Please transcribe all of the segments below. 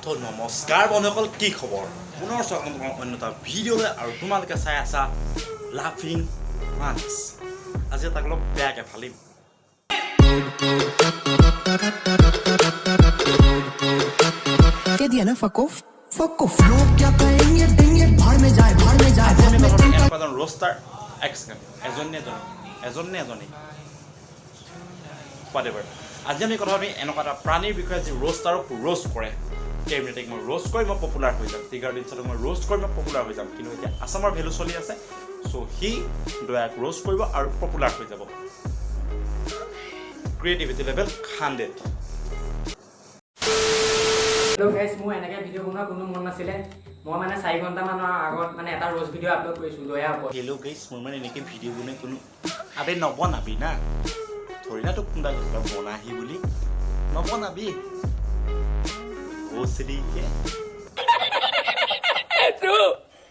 তো নমস্কাৰ বন্ধুসকল, কি খবৰ? পুনৰ স্বাগতম তোমাৰ অন্য এটা ভিডিঅ'লৈ আৰু তোমালোকে চাই আছা লাফিং মাছ। আজি তাক অলপ বেয়াকৈ ফালিম। कह दिया ना, फक ऑफ, फक ऑफ। लोग क्या कहेंगे देंगे, भाड़ में जाए, भाड़ में जाए। আজি আমি কথা পাতিম এনেকুৱা এজন ৰ'ষ্টাৰ, এক ছেকেণ্ড, এজন নে এজনী, এজন নে এজনী, হোৱাটএভাৰ। আজি আমি কথা পাতিম এনেকুৱা এটা প্ৰাণীৰ বিষয়ে যি ৰ'ষ্টাৰক ৰ'ষ্ট কৰে। কেমিনেটিক মই ৰ'ষ্ট কৰি মই পপুলাৰ হৈ যাম, টিগাৰ দিনচাটোক মই ৰ'ষ্ট কৰি মই পপুলাৰ হৈ যাম। কিন্তু এতিয়া আছামৰ ভেলু চলি আছে, চ' সি দয়াক ৰ'ষ্ট কৰিব আৰু পপুলাৰ হৈ যাব। Creativity level 100। Hello গাইছ, মোৰ এনেকৈ ভিডিঅ' বনোৱা কোনো মন নাছিলে। মই মানে 4 ঘণ্টামানৰ আগত মানে এটা ৰ'ষ্ট ভিডিঅ' আপলোড কৰিছোঁ দয়াৰ ওপৰত। হেল্ল' গাইছ, মোৰ মানে এনেকৈ ভিডিঅ' বনাই কোনো, আবে নবনাবি না, ধৰি না তোক কোনোবা কৈছে তই বনাহি বুলি, নবনাবি ভোচৰিকে।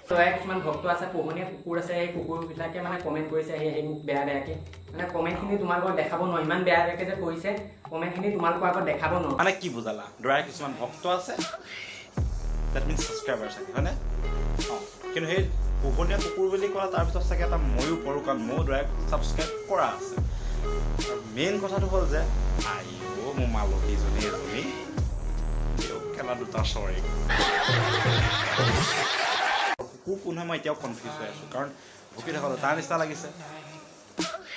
দয়াৰ কিছুমান ভক্ত আছে, পোহনীয়া কুকুৰ আছে। সেই কুকুৰবিলাকে মানে কমেণ্ট কৰিছে আহি আহি মোক বেয়া বেয়াকৈ। মানে কমেণ্টখিনি তোমালোকক দেখাব নোৱাৰো, ইমান বেয়া বেয়াকৈ যে কৰিছে কমেণ্টখিনি তোমালোকৰ আগত দেখাব নোৱাৰো। মানে কি বুজালা? দৰাৰ কিছুমান ভক্ত আছে, that means subscriber চাগে, হয়নে? অঁ, কিন্তু সেই পোহনীয়া কুকুৰ বুলি কোৱা তাৰপিছত চাগে এটা ময়ো পৰোঁ, কাৰণ ময়ো দৰাক ছাবস্ক্ৰাইব কৰা আছে। আৰু মেইন কথাটো হ'ল যে আইঅ' মোৰ মালতীজনী এজনী কেলা দুটা চৰে কুকুৰ কোন হয়, মই এতিয়াও কনফিউজ হৈ আছোঁ, কাৰণ ভুকি থকাটো তাৰ নিচিনা লাগিছে।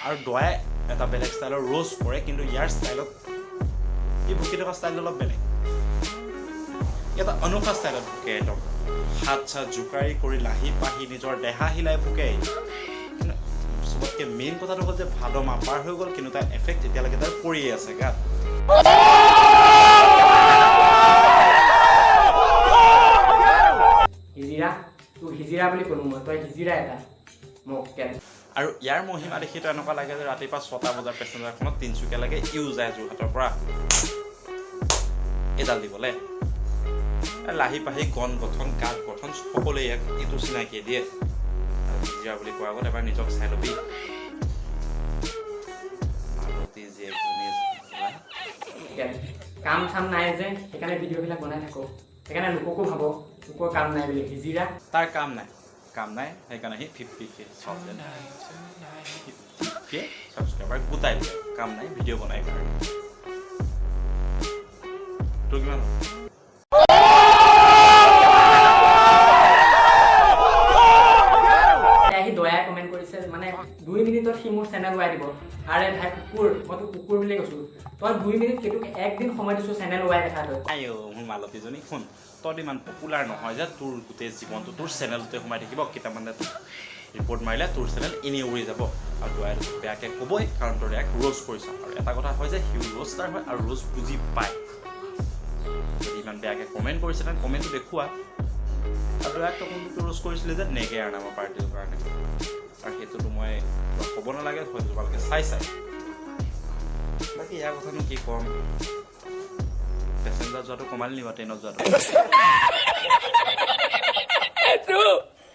আৰু দয়াই এটা বেলেগ ষ্টাইলৰ ৰ'ষ্ট কৰে, কিন্তু ইয়াৰ ষ্টাইলত ই ভুকি থকা ষ্টাইলটো অলপ বেলেগ। এটা অনোখা ষ্টাইলত ভুকে, একদম হাত চাত জোকাৰি কৰি লাহি পাহি নিজৰ দেহা হিলাই ভুকে। কিন্তু চবতকৈ মেইন কথাটো হ'ল যে ভাদ মাহ পাৰ হৈ গ'ল, কিন্তু তাৰ এফেক্ট এতিয়ালৈকে তাৰ পৰিয়ে আছে গাত। হিজিৰা, তোক হিজিৰা বুলি ক'লো মই, তই হিজিৰা এটা মোক কেন। আৰু ইয়াৰ মহিমা দেখিতো এনেকুৱা লাগে যে ৰাতিপুৱা 6টা বজাৰ পেচেঞ্জাৰখনত তিনিচুকীয়ালৈকে ইও যায় যোৰহাটৰ পৰা এইডাল দিবলৈ। লাহি পাহি গণ গঠন, গাত গঠন সকলোৱে ইয়াক এইটো চিনাকিয়ে দিয়ে। আৰু হিজিৰা বুলি কোৱাৰ আগত এবাৰ নিজক চাই ল'বি। মালতী জীয়েকজনী। কেন কাম চাম নাই যে, সেইকাৰণে ভিডিঅ'বিলাক বনাই থাকোঁ। সেইকাৰণে লোককো ভাব লোকৰ কাম নাই বুলি, হিজিৰা। তাৰ কাম নাই, কাম নাই, সেইকাৰণে সি 50K thousand, 50K subscriber গোটাই দিলে। কাম নাই ভিডিঅ' বনাই কাৰণে। তোৰ কিমান হ'ল? আহি দয়াই কমেণ্ট কৰিছে, মানে 2 মিনিটত সি মোৰ চেনেল উৰাই দিব। আৰে ভাই কুকুৰ, মই তোক কুকুৰ বুলি কৈছোঁ। তই 2 মিনিট সেইটোক একদিন সময় দিছোঁ, চেনেল উৰাই দেখা তই। আইঅ' মোৰ মালতীজনী, শুন, তই ইমান পপুলাৰ নহয় যে তোৰ গোটেই জীৱনটো তোৰ চেনেলটোতে সোমাই থাকিব। কেইটামানে তোক ৰিপৰ্ট মাৰিলে তোৰ চেনেল এনেই উৰি যাব। আৰু দয়াই তোক বেয়াকৈ ক'বই, কাৰণ তই ইয়াক ৰ'ষ্ট কৰিছ। আৰু এটা কথা হয় যে সি ৰ'ষ্টাৰ হয় আৰু ৰ'ষ্ট বুজি পায়। যদি ইমান বেয়াকৈ কমেণ্ট কৰিছে, তেনে কমেণ্টটো দেখুওৱা। আৰু দয়াক তই কোনটো ৰ'ষ্ট কৰিছিলে যে নেগেয়াৰ নামৰ পাৰ্টিটোৰ কাৰণে, আৰু সেইটোতো মই ক'ব নালাগে, হয়তো তোমালোকে চাই চাই। বাকী ইয়াৰ কথানো কি ক'ম? পেচেঞ্জাৰ যোৱাটো কমালি নিবা ট্ৰেইনত যোৱাটো।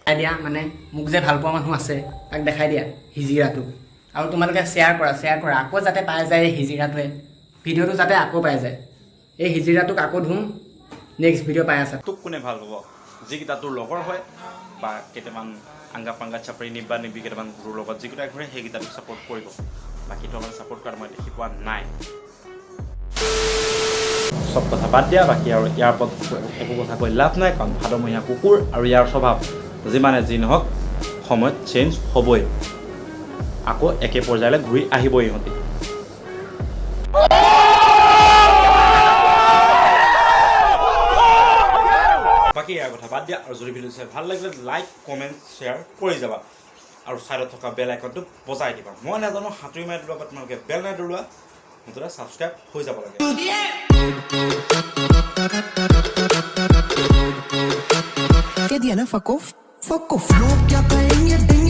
দেখাই দিয়া, মানে মোক যে ভাল পোৱা মানুহ আছে তাক দেখাই দিয়া হিজিৰাটো। আৰু তোমালোকে শ্বেয়াৰ কৰা, শ্বেয়াৰ কৰা আকৌ, যাতে পাই যায় এই হিজিৰাটোৱে ভিডিঅ'টো, যাতে আকৌ পাই যায় এই হিজিৰাটোক আকৌ ধুম। নেক্সট ভিডিঅ' পাই আছা। তোক কোনে ভাল পাব? যিকেইটা তোৰ লগৰ হয় বা কেইটামান আংগা পাংগা চাপৰি নিবা নিবি কেইটামান তোৰ লগত যিকেইটা ঘূৰে, সেইকেইটা তোক ছাপৰ্ট কৰিব। বাকীটো আমাৰ ছাপৰ্ট কৰা মই দেখি পোৱা নাই। চব কথা বাদ দিয়া, বাকী আৰু ইয়াৰ ওপৰত একো কথা কৈ লাভ নাই, কাৰণ ভাদমহীয়া কুকুৰ আৰু ইয়াৰ স্বভাৱ যিমানে যি নহওক সময়ত চেঞ্জ হ'বই, আকৌ একে পৰ্যায়লৈ ঘূৰি আহিবই ইহঁতি। বাকী ইয়াৰ কথা বাদ দিয়া। আৰু যদি ভিডিঅ' চাই ভাল লাগিলে লাইক, কমেণ্ট, শ্বেয়াৰ কৰি যাবা আৰু ছাইডত থকা বেল আইকনটো বজাই দিবা। মই নাজানো হাতুৰি মাৰি দৌৰা বা তোমালোকে বেল নাই দৌৰোৱা, মুঠতে ছাবস্ক্ৰাইব হৈ যাব লাগে। कह दिया ना, फक ऑफ, फक ऑफ। लोग क्या कहेंगे देंगे।